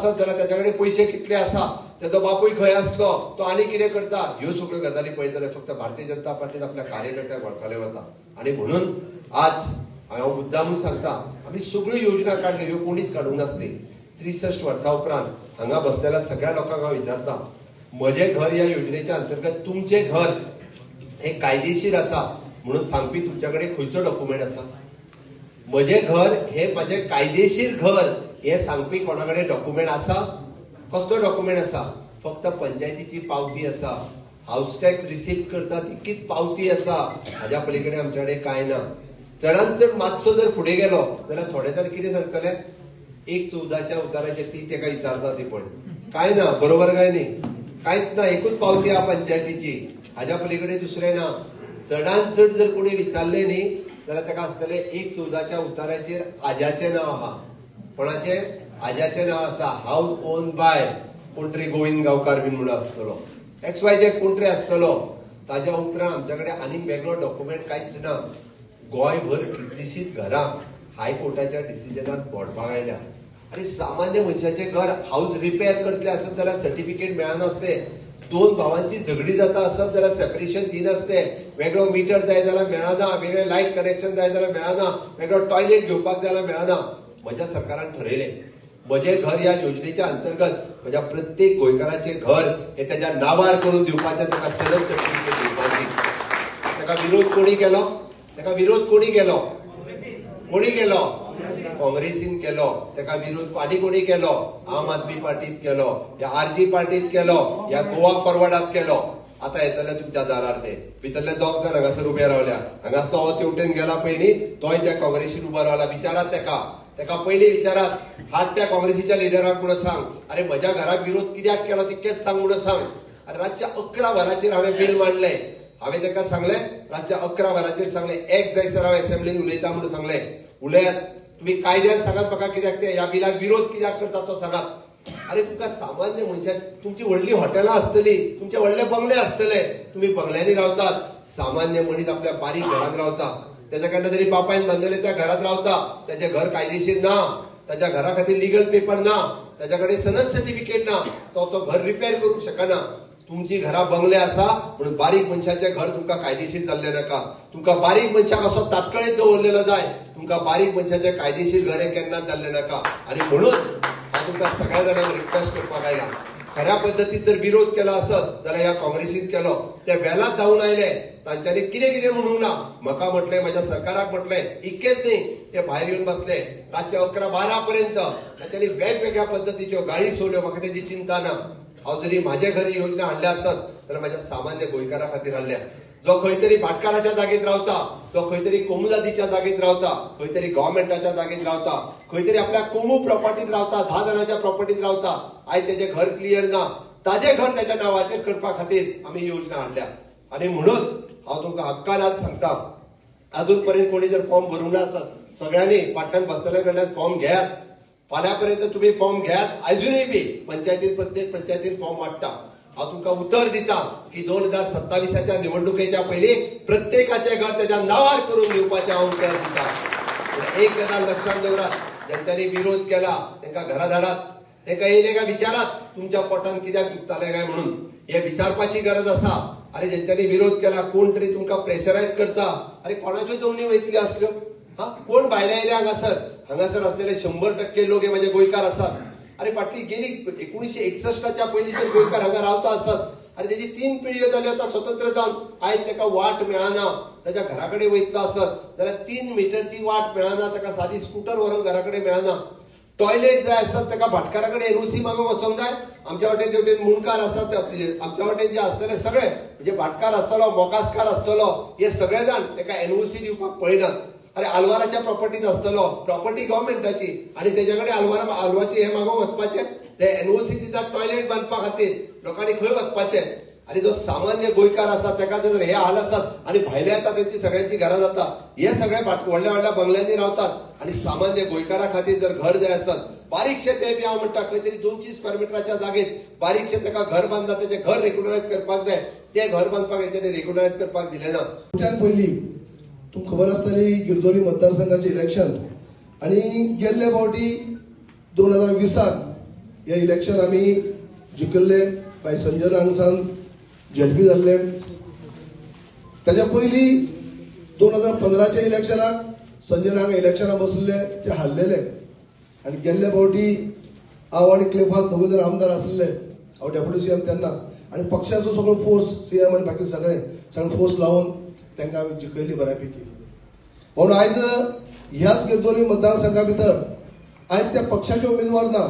आसत जाल्यार ताच्या कडेन पयशे कितले आसा, तेजो बापूय खंय आसलो, तो आनी कितें करता, ह्यो सगळ्यो गजाली पळयतले फक्त भारतीय जनता पार्टीन आपल्या कार्यकर्त्यांक वळखले वता. आनी म्हणून आज हांव मुद्दामून सांगता, आमी सगळ्यो योजना काडल्यो, ह्यो कोणीच काडूंक नासली. 63 वर्सां उपरांत हांगा बसलेल्या सगळ्या लोकांक हांव विचारता, म्हजें घर ह्या योजनेच्या अंतर्गत तुमचें घर हे कायदेशीर आसा म्हणून सांगपी तुमच्या कडेन खंयचो डॉक्युमेंट आसा? म्हजें घर हे म्हजें कायदेशीर घर हे सांगपी कोणा कडेन डॉक्युमेंट आसा? कसलो डॉक्युमेंट आसा? फक्त पंचायतीची पावती आसा, हावस टॅक्स रिसिप्ट करता तितकीच पावती आसा, हाज्या पलीकडे आमच्या कडेन कांय ना. चडान चड मातसो जर फुडें गेलो जाल्यार थोडे जाण कितें सांगतले, 1/14 उताराचेर ती तेका विचारता ती पळय, कांय ना, बरोबर काय न्ही? कांयच ना, एकूच पावती आहा पंचायतीची, हाज्या पलीकडे दुसरें ना. चडान चड जर कोणी विचारलें न्ही जाल्यार ताका आसतलें 1/14 उताराचेर आज्याचें नांव आहा. कोणाचें? आज्याचें नांव आसा. हावस ओन बाय कोण तरी गोविंद गांवकार बीन म्हणून आसतलो, XYZ कोण तरी आसतलो. ताज्या उपरांत आमच्या कडेन आनीक वेगळो डॉक्युमेंट कांयच ना. गोंयभर कितलींशींच घरां हायकोर्टाच्या डिसिजनान मोडपाक आयल्या. आनी सामान्य मनशाचें घर हावस रिपेर करतले आसत जाल्यार सर्टिफिकेट मेळनासलें, 2 भावांची झगडी जाता आसत जाल्यार सेपरेशन दिनासलें, वेगळो मिटर जाय जाल्यार मेळना, वेगळें लायट कनेक्शन जाय जाल्यार मेळना, वेगळो टॉयलेट घेवपाक जाय जाल्यार मेळना. म्हज्या सरकारान ठरयलें म्हजें घर ह्या योजनेच्या अंतर्गत म्हज्या प्रत्येक गोंयकाराचें घर हे तेज्या नांवार करून दिवपाचें, ताका सनद सर्टिफिकेट दिवपाची. ताका विरोध कोणी केलो? ताका विरोध कोणी केलो? कोणी केलो? काँग्रेसीन केलो. ताका विरोध आनी कोणी केलो? आम आदमी पार्टीत केलो, या आरजी पार्टीत केलो, या गोवा फॉरवर्डात केलो. आता येतले तुमच्या दारार ते भितरले दोग जाण हांगासर उबे रावल्या, हांगा तो तेवटेन गेला पयलीं, तोय त्या काँग्रेसीन उबो रावला. विचारात तेका, तेका पयलीं विचारात, हात त्या काँग्रेसीच्या लिडराक म्हणून सांग, अरे म्हज्या घराक विरोध कित्याक केलो तितकेच सांग म्हणून सांग. आनी रातच्या 11 वरांचेर हांवें बील मांडलें, हांवें तेका सांगलें रातच्या 11 वरांचेर सांगलें एक जायसर हांव एसेंब्लीन उलयता म्हणून सांगलें. उलयात तुमी कायद्यान सांगात म्हाका कित्याक ते ह्या बिलाक विरोध कित्याक करता तो सांगात. अरे तुमकां सामान्य मनशां, तुमची व्हडली हॉटेलां आसतली, तुमचे व्हडले बंगले आसतले, तुमी बंगल्यांनी रावतात. सामान्य मनीस आपल्या बारीक घरांत रावता, तेज्या कडल्यान तरी बापायन बांदलेले त्या घरांत रावता, तेजें घर कायदेशीर ना, ताच्या घरा खातीर लिगल पेपर ना, ताच्या कडेन सनद सर्टिफिकेट ना, तो तो घर रिपेर करूंक शकना. तुमची घरां बंगले आसा म्हणून बारीक मनशाचें घर तुमकां कायदेशीर जाल्लें नाका. तुमकां बारीक मनशाक असो ताटकळीत दवरलेलो जाय, तुमकां बारीक मनशाचें कायदेशीर घर हें केन्नाच जाल्लें नाका. आनी म्हणून हांव तुमकां सगळ्या जाणांक रिक्वेस्ट करपाक आयला, खऱ्या पद्दतीन जर विरोध केलो आसत जाल्यार ह्या काँग्रेसीन केलो, ते वेलात धांवून आयले, तांच्यांनी कितें कितें म्हणूंक ना, म्हाका म्हटलें, म्हज्या सरकाराक म्हटलें, इतकेंच न्ही ते भायर येवन बसले रातचे 11-12 पर्यंत, तांच्यांनी वेगवेगळ्या पद्दतीच्यो गाळी सोडल्यो. म्हाका तेजी चिंता ना. हांव जरी म्हाजे घरी योजना हाडल्या आसत जाल्यार म्हाज्या सामान्य गोंयकारा खातीर हाडल्या. जो खंय तरी भाटकाराच्या जागेत रावता, जो खंय तरी कोमुदादीच्या जागेत रावता, खंय तरी गव्हर्मेंटाच्या जागेत रावता, खंय तरी आपल्या कोमू प्रॉपर्टीत रावता, 10 जाणांच्या प्रॉपर्टीत रावता, आयज तेजें घर क्लियर ना, ताजें घर तेज्या नांवाचेर करपा खातीर आमी योजना हाडल्या. आनी म्हणून हांव तुमकां हक्कान आज सांगता, अजून पर्यंत कोणी जर फॉर्म भरूंक ना आसत सगळ्यांनी फाटल्यान बसतल्या कडल्यान फॉर्म घेयात. फाल्यां पर्यंत तुमी फॉर्म घेयात. अजुनूय बी पंचायतीन, प्रत्येक पंचायतीन फॉर्म वाडटा. हांव तुमकां उतर दिता की 2027 निवडणुकेच्या पयलीं प्रत्येकाचें घर तेज्या नांवार करून दिवपाचें हांव उतर दिता. एक गजाल लक्षांत दवरात, ज्यांच्यांनी विरोध केला तांकां घरा धाडात, तांकां येयले काय विचारात तुमच्या पोटान कित्याक दुखतालें काय म्हणून, हें विचारपाची गरज आसा. आनी ज्यांच्यांनी विरोध केला कोण तरी तुमकां प्रेशरायज करता, आरे कोणाच्यो जमनी वयतल्यो आसल्यो, हा कोण भायले येयले हांगासर, हांगासर आसलेले 100% लोक हे म्हजे गोंयकार आसात. अरे फाटली गेली 1961 पयलीं जर गोंयकार हांगा रावता आसत, आनी तेजी 3 पिळग्यो जाल्यो आतां स्वतंत्र जावन, आयज ताका वाट मेळना, ताच्या घरा कडेन वयतलो आसत जाल्यार 3 मिटरची वाट मेळना, ताका सादी स्कुटर व्हरूंक घरा कडेन मेळना, टॉयलेट जाय आसत ताका भाटकारा कडेन एनओसी मागूंक वचोंक जाय. आमच्या वाटेन तेवटेन मुंडकार आसात, आमच्या वाटेन जे आसतले सगळे म्हणजे भाटकार आसतलो, मोकासकार आसतलो, हे सगळे जाण ताका एनओसी दिवपाक पळयनात. अरे आलवाराच्या प्रॉपर्टीज आसतलो, प्रॉपर्टी गव्हर्मेंटाची, आनी तेज्या कडेन आलवाची हे मागोवंक वचपाचें, ते एनओसी दितात टॉयलेट बांदपा खातीर, लोकांनी खंय वचपाचें? आनी जो सामान्य गोंयकार आसा ताका जर हे हाल आसात आनी भायले येता तेंची सगळ्यांची घरां जाता, हे सगळे व्हडल्या व्हडल्या बंगल्यांनी रावतात. आनी सामान्य गोंयकारा खातीर जर घर जाय आसत, बारीकशें तें बी हांव म्हणटा खंय तरी 200 स्क्वेअर मिटराच्या जागेत बारीकशें ताका घर बांदता, तेचें घर रेग्युलरायज करपाक जाय, तें घर बांदपाक हेंच्यांनी रेग्युलरायज करपाक दिलें ना. पयलीं तुमकां खबर आसतली गिरदोली मतदारसंघाचें इलेक्शन, आनी गेल्ले फावटी 2020 हे इलेक्शन आमी जिखल्ले, बाय संजय हांगसान झेडपी जाल्ले. ताच्या पयलीं 2015च्या इलेक्शनाक संजय हांगा इलेक्शनाक बसले, ते हारलेले. आनी गेल्ले फावटी हांव आनी क्लिफास दोगूय जाण आमदार आसले, हांव डेप्युटी सीएम तेन्ना, आनी पक्षाचो सगळो फोर्स सीएम आनी बाकी सगळे सगळे फोर्स लावन तांकां आमी जिखयली बऱ्यापैकी. म्हणून आयज ह्याच गिरदोली मतदारसंघा भितर आयज त्या पक्षाचे उमेदवार ना,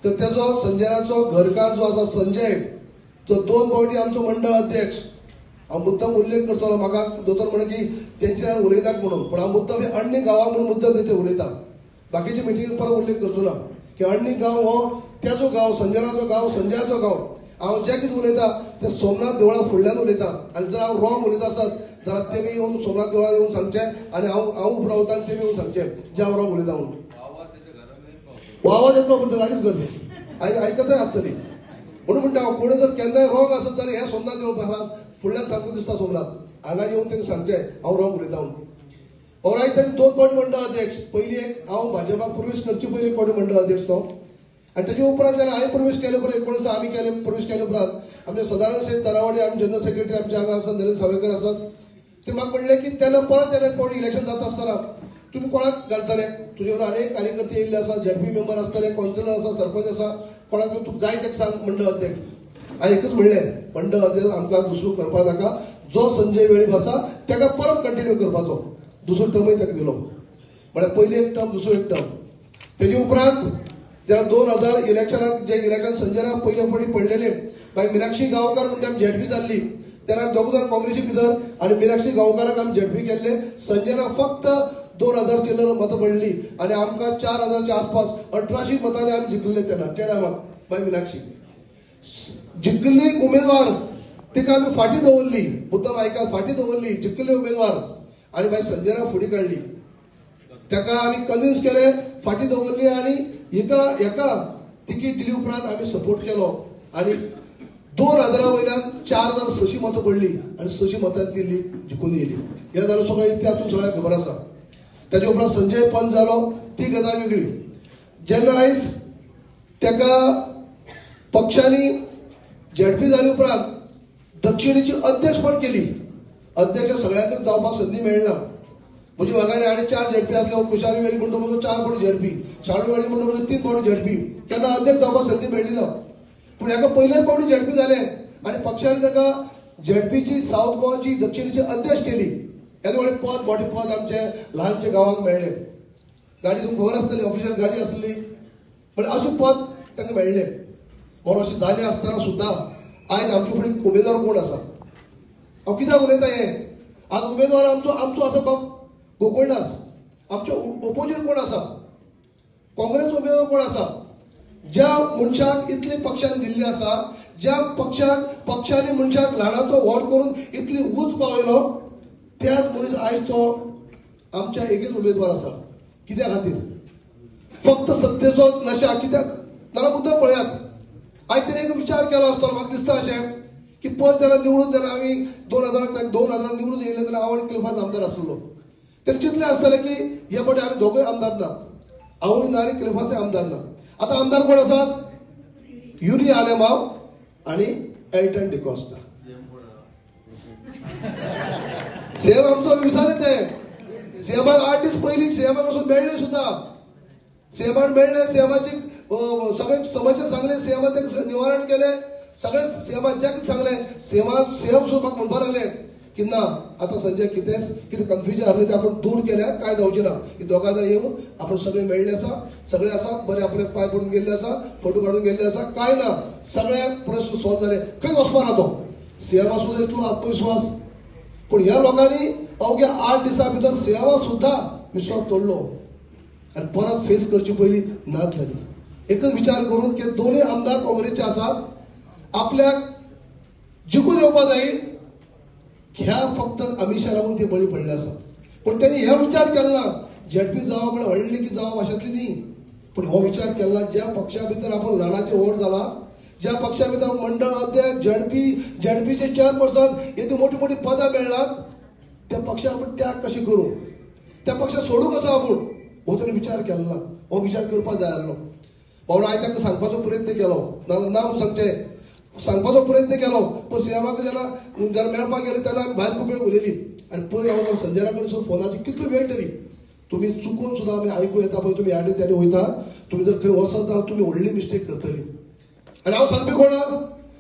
तर तेजो संजयाचो घरकार जो आसा संजय, जो 2 फावटी आमचो मंडळ अध्यक्ष, हांव मुद्दम उल्लेख करतलो, म्हाका दोतोर म्हणून की तेंचे उलयतात म्हणून, पूण हांव मुद्दम हे अण्णी गांवाक म्हणून मुद्दम तेचे उलयता, बाकीचे मिटिंगेन परत उल्लेख करचो ना की अण्णी गांव हो तेजो गांव, संजनाचो गांव, संजयाचो गांव. हांव जें कितें उलयता तें सोमनाथ देवळा फुडल्यान उलयता, आनी जर हांव रॉंग उलयता आसत जाल्यार तेमी येवन सोमनाथ देवळा येवन सांगचें, आनी हांव हांव उबो रावता आनी तेमी येवन सांगचें जें हांव रॉंग उलयता म्हणून. आवाज येतलो म्हणटा लागींच गर्दी आयकतय आसतली. म्हणून म्हणटा हांव कोणी जर केन्नाय रॉंग आसत जाल्यार हें सोमनाथ देवळ आसा फुडल्यान सामकें दिसता सोमनाथ, हांगा येवन तेणी सांगचें हांव रॉंग उलयता म्हणून. और आयज तांणी 2 फावटी मंडळ अध्यक्ष, पयली एक हांव भाजपाक प्रवेश करचे पयली एक फावटी मंडळ अध्यक्ष तो, आनी तेजे उपरांत जेन्ना हांवें प्रवेश केले उपरांत 19 आमी केले प्रवेश केले उपरांत आमचे सदानंद शेट तारावाडी आमचे जनरल सेक्रेटरी आमचे हांगा आसात, नरेंद्र सावयकर आसात, ते म्हाका म्हणलें की तेन्ना परत जेन्ना एक फावटी इलेक्शन जाता आसतना तुमी कोणाक घालतले, तुजे बरोबर अनेक कार्यकर्ते येयल्ले आसा, झेडपी मेंबर आसतले, कौन्सिलर आसा, सरपंच आसा, कोणाक तुका जाय तेका सांग मंडळ अध्यक्ष. हांवें एकच म्हणलें, मंडळ अध्यक्ष आमकां दुसरो करपाक नाका, जो संजय वेळीप आसा ताका परत कंटिन्यू करपाचो, दुसरो टर्मूय ताका दिलो, म्हळ्यार पयली एक टर्म दुसरो एक टर्म. तेजे उपरांत जेन्ना 2000 इलेक्शनाक जे इलेक्शन संजयराक पयले फावटी पडलेले, मागीर मिनाक्षी गांवकार म्हणटा आमी झेडपी जाल्ली, तेन्ना दोग जाण काँग्रेसी भितर आनी मिनाक्षी गांवकाराक आमी झेडपी केल्ले, संजयराक फक्त 2000 चिल्लर मतां पडली आनी आमकां 4000च्या आसपास 1800 मतांनी आमी जिखल्ले तेन्ना त्या टायमाक. बाय मिनाक्षी जिखल्ली उमेदवार तिका आमी फाटीं दवरली, मुद्दम आयका, फाटीं दवरली जिखल्ली उमेदवार, आनी बाय संजयराक फुडें काडली, ताका आमी कन्विन्स केले, फाटीं दवरली आनी हिका हेका तिकीट दिली उपरांत आमी सपोर्ट केलो आनी 2000 वयल्यान 4600 मतां पडली आनी 600 मतां दिली जिखून येयली. हे जालो सगळो इतिहास तुमकां सगळ्यांक खबर आसा. ताजे उपरांत संजय पंत जालो, ती गजाल वेगळी. जेन्ना आयज ताका पक्षांनी झेडपी जाले उपरांत दक्षिणेची अध्यक्षपण केली, अध्यक्ष सगळ्यांकच जावपाक संदी मेळना. म्हज्या वागारी आनी 4 झेडपी आसले, कुशारी वेळी म्हणटा म्हजो 4 फावटी झेडपी, शाणू वेळी म्हणटा म्हजो 3 फावटी झेडपी, केन्ना अध्यक्ष जावपाक संदी मेळ्ळी ना. पूण हेका पयलेच फावटी झेडपी जाले आनी पक्षान ताका झेडपीची सावथ गोवाची दक्षिणेची अध्यक्ष केली. येदें व्हडलें पद, मोठें पद आमचे ल्हानशे गांवांक मेळ्ळें. गाडी तुमकां खबर आसतली, ऑफिशियल गाडी आसली, म्हळ्यार अशें पद तांकां मेळ्ळें. म्हणून अशें जालें आसतना सुद्दां आयज आमचे फुडें उमेदवार कोण आसा, हांव कित्याक उलयता हें, आज उमेदवार आमचो आमचो आसा बाब गोकुळदास, आमचे ओपोजीट कोण आसा, काँग्रेस उमेदवार कोण आसा, ज्या मनशाक इतली पक्षान दिल्ली आसा, ज्या पक्षाक पक्षांनी मनशाक ल्हानाचो व्हड करून इतली उंच पावयलो, त्याच मनीस आयज तो आमच्या एकच उमेदवार आसा. कित्या खातीर? फक्त सत्तेचो नशा. कित्याक नाल्यार मुद्दो पळयात, आयज तेणें एक विचार केलो आसतलो, म्हाका दिसता अशें की परत जेन्ना निवडून जेन्ना आमी 2000 2000 निवडून येयले तेन्ना हांव आनी क्लिफास आमदार आसलो, तेणें चिंतलें आसतलें की हे फावटी आमी दोगूय आमदार ना, हांवूय ना आनी क्लिफासूय आमदार ना. आतां आमदार कोण आसात? युरी आलेमाव आनी एल्टन डिकॉस्टा. सीएम आमचो विचारले ते सीएमाक 8 दीस पयलीं सीएमाक वचून मेळ्ळे सुद्दां, सीएमान मेळ्ळे, सीएमाची सगळे समस्या सांगले, सीएमान ताका निवारण केलें, सगळे सीएमान जे कितें सांगलें, सीएम सुद्दां म्हाका म्हणपाक लागले की ना आतां संजय कितें कितें कन्फ्युजन आसलें तें आपूण दूर केल्या, कांय जावचें ना, ही दोगां जाण येवन आपूण सगळे मेळ्ळे आसा, सगळे आसा बरे, आपले पांय पडून गेल्ले आसा, फोटो काडून गेल्ले आसा, कांय ना, सगळे प्रश्न सॉल्व जाले, खंय वचपा ना तो. सीएमा सुद्दां इतलो आत्मविश्वास, पूण ह्या लोकांनी अवघ्या 8 दिसां भितर सीएमा सुद्दां विश्वास तोडलो आनी परत फेस करचे पयलीं नाच जाली. एकच विचार करून की दोनूय आमदार काँग्रेसचे आसात, आपल्याक जिखून येवपा जाय, ह्या फक्त अमिशा लागून ते बळी पडले आसा. पूण तेणी हे विचार केलो ना, झेडपी जावप म्हळ्यार व्हडली की जावप अशेंतली न्ही, पूण हो विचार केलो ना ज्या पक्षा भितर आपूण ल्हानाचें व्हड जाला, ज्या पक्षा भितर मंडळ अध्यक्ष झेडपी झेडपीचे चेअरपर्सन येदी मोठी मोठी पदां मेळ्ळात, त्या पक्षा आपूण त्याग कशें करूं, त्या पक्षा सोडूं कसो आपूण, हो तेणी विचार केलो ना, हो विचार करपाक जाय आसलो. बावडो हांवें तांकां सांगपाचो प्रयत्न केलो, नाजाल्यार ना म्हूण सांगचें, सांगपाचो प्रयत्न केलो. पूण सीएमाक जेन्ना जेन्ना मेळपाक गेले तेन्ना आमी भायर खूब वेळ उलयली आनी पयर हांव संजना कडेन सुद्दां फोनाचेर कितलो वेळ तरी तुमी चुकून सुद्दां आमी आयकूं येता पळय, तुमी ह्या त्यानी वयता, तुमी जर खंय वचत जाल्यार तुमी व्हडली मिस्टेक करतली. आनी हांव सांगपी कोणा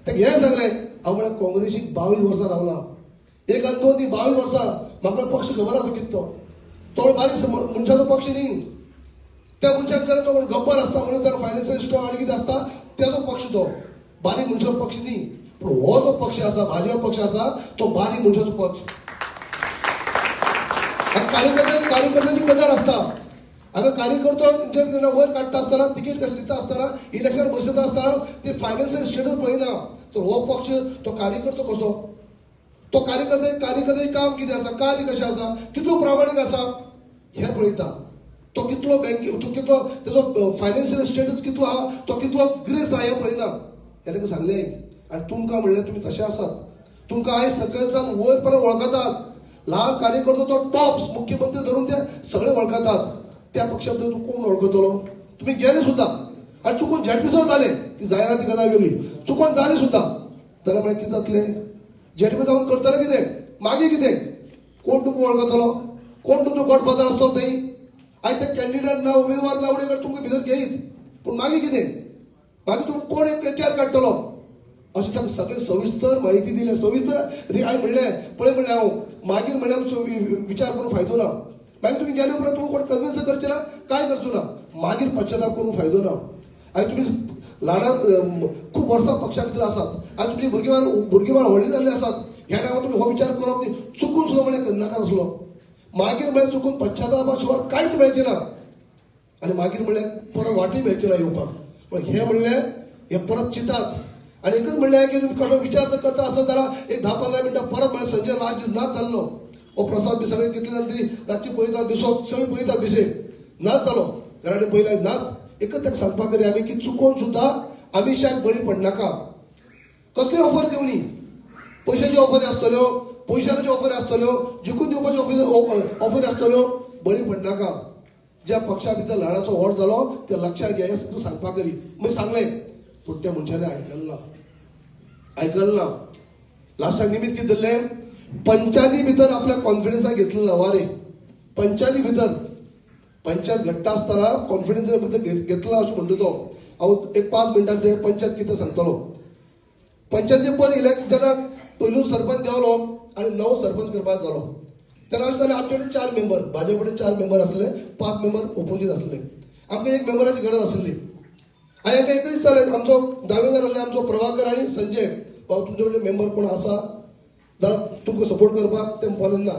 ताका हें सांगलें, हांव म्हळ्यार काँग्रेसीक 22 वर्सां रावला, 1 आनी 2 ती 22 वर्सां म्हाका पक्ष खबर आसा कितें तो, तो बारीक मनशाचो पक्ष न्ही. त्या मनशाक जर तो गब्बर आसता म्हणून जर फायनान्शियल स्ट्रॉंग आनी कितें आसता तेजो पक्ष, तो बारीक मनशाचो पक्ष न्ही. पूण हो जो पक्ष आसा भाजपा पक्ष आसा तो बारीक मनशाचो पक्ष. आनी कार्यकर्त्याची कदर आसता. हांगा कार्यकर्तो जेन्ना वयर काडटा आसतना, तिकीट दिता आसतना, इलेक्शन बसयता आसतना ती फायनान्शियल स्टेटस पळयना. तर हो पक्ष तो कार्यकर्तो कसो, तो कार्यकर्ते काम कितें आसा, कार्य कशें आसा, कितलो प्रामाणीक आसा हें पळयता. तो कितलो बँके, तो कितलो तेजो फायनान्शियल स्टेटस कितलो आहा, तो कितलो ग्रेस आहा हें पळयना. हें ताका सांगलें. आनी तुमकां म्हणल्यार तुमी तशें आसात, तुमकां आयज सकयल सावन वयर पर्यंत वळखतात. ल्हान कार्यकर्तो तो टॉप मुख्यमंत्री धरून ते सगळे वळखतात. त्या पक्षात तूं कोण वळखतलो? तुमी गेले सुद्दां आनी चुकून झेडपी सुद्दां जाले, ती जायना ती गजाल वेगळी, चुकून जाली सुद्दां जाल्यार म्हळ्यार कितें जातलें? झेडपी जावन करतले कितें? मागीर कितें? कोण तुमकां वळखतलो? कोण तुमचो गॉडफादर आसतलो थंय? आयज ते कॅन्डिडेट ना, उमेदवार ना म्हणून तुमकां भितर घेयत, पूण मागीर कितें? मागीर तुमकां कोण एक केअर काडटलो? अशें ताका सगळें सविस्तर म्हायती दिली. सविस्तर हांवें म्हणलें पळय, म्हणलें हांव मागीर म्हणल्यार विचार करून फायदो ना. मागीर तुमी गेले उपरांत तुमकां कोण कन्विन्स करचें ना, कांय करचो ना, मागीर पश्चाताप करून फायदो ना. आनी तुमी ल्हान खूब वर्सां पक्षा भितर आसात आनी तुमची भुरगीं बाळ व्हडलीं जाल्लीं आसात, ह्या टायमार तुमी हो विचार करप न्ही. चुकून सुद्दां म्हणल्यार नाका आसलो, मागीर म्हळ्यार चुकून पश्चातापा शिवाय कांयच मेळचें ना आनी मागीर म्हणल्यार परत वाटय मेळची ना येवपाक. पण हें म्हणल्यार हें परत चिंतात. आनी एकच म्हणल्यार की तुमी कसलो विचार जर करता आसत जाल्यार एक 10-15 मिनटां परत म्हळ्यार संजय लास्ट दीस नाच जाल्लो, हो प्रसाद बी सगळे कितले जाण तरी रातची पळयतात, दिसो सगळीं पळयतात, दिसे नाच जालो घरा कडेन पयले नाच. एकच ताका सांगपाक करी आमी की चुकोन सुद्दां आमिशाक बळी पडनाका. कसली ऑफर दिवनी, पयशाची ऑफरी आसतल्यो, पयशांच्यो ऑफरी आसतल्यो, जिखून दिवपाच्यो ऑफरी आसतल्यो, बळी पडनाका. ज्या पक्षा भितर ल्हाराचो व्हड जालो ते लक्षात घे, हें सुद्दां सांगपाक करी. मागीर सांगलें, पूण त्या मनशान आयकलें ना, आयकलें ना. लास्टाक निमित्त कितें धरलें? पंचायती भितर आपल्या कॉन्फिडन्साक घेतलें ना. वारे पंचायती भितर पंचायत घडटा आसतना कॉन्फिडन्सा भितर घेतला अशें म्हणटा तो. हांव एक 5 मिनटां भितर पंचायत कितें सांगतलो. पंचायती पर इलेक्ट जेन्ना पयलू सरपंच देंवलो आनी नवो सरपंच करपाक जालो तेन्ना अशें जालें, आमचे कडेन 4 मेंबर, भाजपा कडेन 4 मेंबर आसले, 5 मेंबर ओपोजीट आसले. आमकां एक मेंबराची गरज आसली. आनी आमकां एकच जालें, आमचो दावेदार आसले आमचो प्रभाकर आनी संजय, बाबा तुमचे कडेन मेंबर कोण आसा जाल्यार तुमकां सपोर्ट करपाक? ते म्हणपाक ना.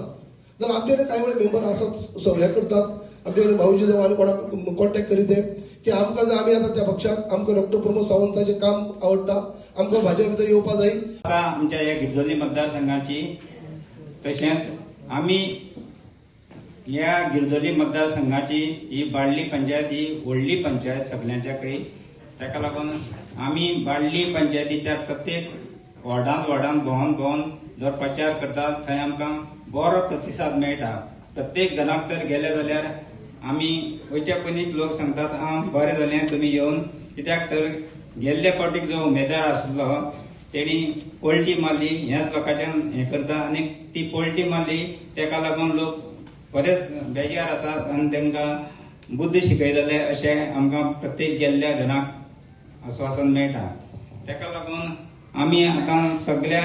जाल्यार आमचे कडेन कांय वेळ मेंबर आसात, सगळे करतात. आमचे कडेन भाऊजी जावं आनी कोणाक कॉन्टेक्ट करीत ते की आमकां जर आमी आतां त्या पक्षाक आमकां डॉक्टर प्रमोद सावंताचें काम आवडटा, आमकां भाजपा भितर येवपाक जाय. आतां आमच्या ह्या गिरदोली मतदारसंघाची, तशेंच आमी ह्या गिरदोली मतदारसंघाची ही बाळ्ळी पंचायत ही व्हडली पंचायत सगल्यांच्याकय, ताका लागून आमी बाळ्ळी पंचायतीच्या प्रत्येक वॉर्डांत वॉर्डांत भोंवन भोंवन जो प्रचार करतात थंय आमकां बरो प्रतिसाद मेळटा. प्रत्येक घराक तर गेले जाल्यार आमी वयच्या पयलींच लोक सांगतात, आं बरें जालें तुमी येवन, कित्याक तर गेल्ले फावटीक जो उमेदवार आसलो तेणी पलटी मारली, ह्याच लोकांच्यान हें करता आनी ती पलटी मारली तेका लागून लोक बरेच बेजार आसात आनी तांकां बुद्द शिकयतले अशें आमकां प्रत्येक गेल्ल्या घराक आस्वासन मेळटा. तेका लागून आमी आतां सगळ्या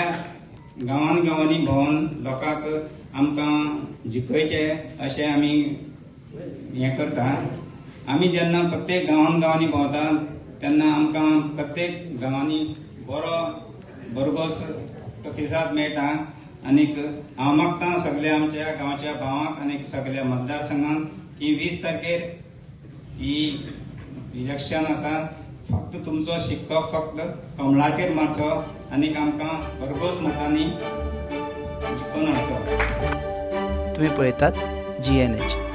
गांवान गांवांनी भोंवन लोकांक आमकां जिखयचें अशें आमी हें करता. आमी जेन्ना प्रत्येक गांवान गांवांनी भोंवता तेन्ना आमकां प्रत्येक गांवांनी बरो भरघोस प्रतिसाद मेळटा. आनीक हांव मागता सगल्या आमच्या गांवच्या भावांक आनी सगल्या मतदारसंघांक की 20 तारखेर ही इलेक्शन आसा, फक्त तुमचो शिक्को फक्त कमळाचेर मारचो आनीक आमकां भरघोस मतांनी जिखोवन हाडचो. तुम्ही पळयतात GNH.